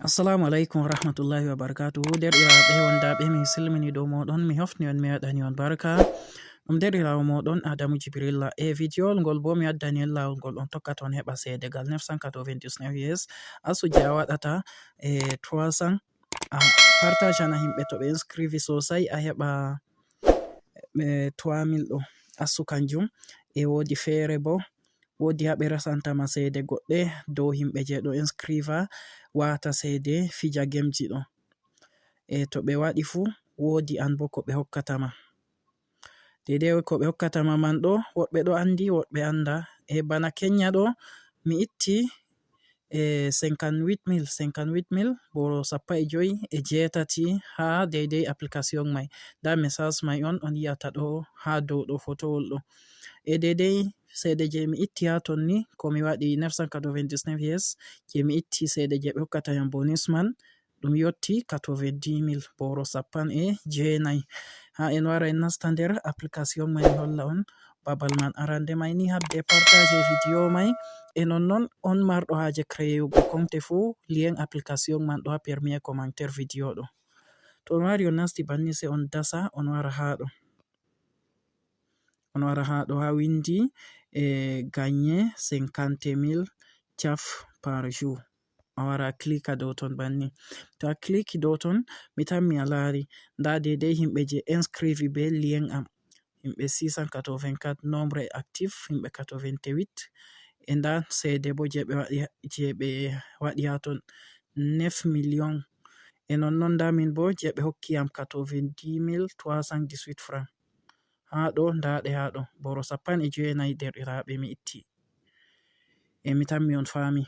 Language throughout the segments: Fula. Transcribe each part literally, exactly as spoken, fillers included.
Assalamu alaikum warahmatullahi wabarakatuhu. Derɗiraaɓe wondaaɓe, mi silmini dow mooɗon, mi hofni on, mi waɗani on barka. Ɗum derɗiraawo mooɗon Adamu Jibrilla. E video ngol bo mi waddani on laawol ngol on tokkata on heɓa seedegal neuf cent quatre-vingt-dix-neuf years. Asuje a waɗata e trois cents, a partagana himɓe to ɓe inscrivi sosai, a heɓa e trois mille ɗo. Asu kanjum e woodi feere bo, woodi haa ɓe resantama seede goɗɗe dow himɓe je ɗo inscriva waata seede fija gemji ɗo. E to ɓe waɗi fu, woodi an bo ko ɓe hokkatama. Deidei ko ɓe hokkatama man ɗo, woɗɓe ɗo andi, woɗɓe anda. E bana Kenya ɗo, mi itti e cinquante-huit mille, cinquante-huit mille, boro sappo e joy e jeetati haa deidei application mai. Nda message mai on, on yi'ata ɗo haa dow ɗo fotowol ɗo. E deidei seede je mi itti haa ton ni, ko mi waɗi neuf cent quatre-vingt-dix-neuf years, je mi itti seede je ɓe hokkata yam bonus man, ɗum yotti quatre-vingt-dix mille, boro sappan e jeenai. Haa en wara en nasta nder application mai, mi holla on babal man. Arande mai ni, habde partage video mai, e nonnon on marɗo haaje créeyugo compte fu, lien application man ɗo haa premier commentaire video ɗo. To on wari on nasti banni, se on dasa, on wara haa ɗo. On wara haa ɗo haa windi e gagner cinquante mille caf par jour. A wara a cliquea dow ton banni. To a cliquei dow ton, mi tammi a laari. Nda deidei himɓe je inscrivi be lien am. Himɓe six cent quatre-vingt-quatre, nombre actif himɓe quatre-vingt-huit. E nda seede bo je ɓe waɗi, je ɓe waɗi haa ton, neuf millions. E nonnon nda min bo je ɓe hokki yam quatre-vingt-dix mille trois cent dix-huit francs. Haa ɗo, nda ɗe haa ɗo. Boro sappan e jeenai, derɗiraaɓe, mi itti. E mi tammi on faami.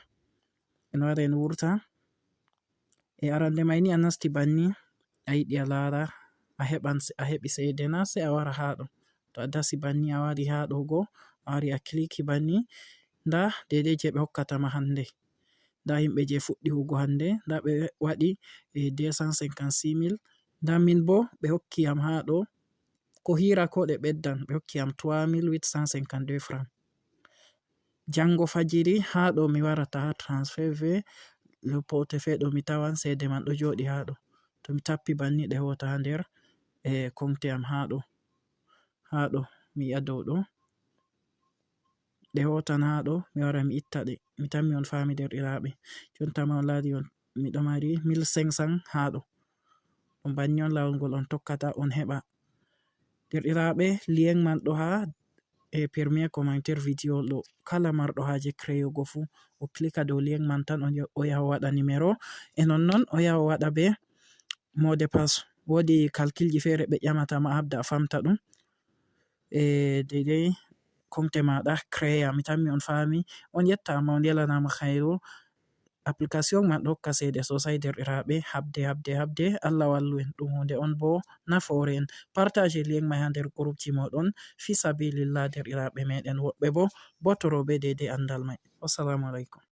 En wara en wurta. E arande mai ni a nasti banni, a yiɗi a laara, a heɓan, a heɓi seede na, se a wara haa ɗo. To a dasi banni, a wari haa ɗo go, a wari a cliquei banni, nda deidei je ɓe hokkatama hande. Nda himɓe je fuɗɗi hugo hande, nda ɓe waɗi e deux cent cinquante-six mille. Nda min bo ɓe hokki yam haa ɗo, ko hiira ko ɗe ɓeddan, ɓe hokki yam trois mille huit cent cinquante-deux francs. Jango fajiri haa ɗo mi warata haa transfert ve le portefeuille ɗo, mi tawan seede man ɗo jooɗi haa ɗo. To mi tappi banni, ɗe hoota haa nder e compte am haa ɗo. Haa ɗo mi yi'a dow ɗo. Ɗe hootan haa ɗo, mi wara mi itta ɗe. Mi tammi on faami, derɗiraaɓe. Jonta ma on laari on, miɗo mari mille cinq cents haa ɗo. Ɗum banni on laawol ngol on tokkata on heɓa. Derɗiraaɓe, lien man ɗo haa e premier commentaire video ɗo. Kala marɗo haaje créeyugo fu, o cliquea dow lien man tan, on yo-, o yaha o waɗa numéro. E nonnon o yaha o waɗa be mot de passe. Woodi calcul ji feere ɓe ƴamata ma, a habda a famta ɗum. E deidei compte maɗa créea. Mi tammi on faami. On yettaama, on yelanama khairu. Application man ɗo hokka seede sosai, derɗiraaɓe. Habde, habde, habde. Allah wallu en. Ɗum hunde on bo nafoore en. Partage lien mai haa nder group ji mooɗon. Fi sabilillah, derɗiraaɓe meɗen woɗɓe bo botoro be deidei andal mai. Wassalamu alaikum.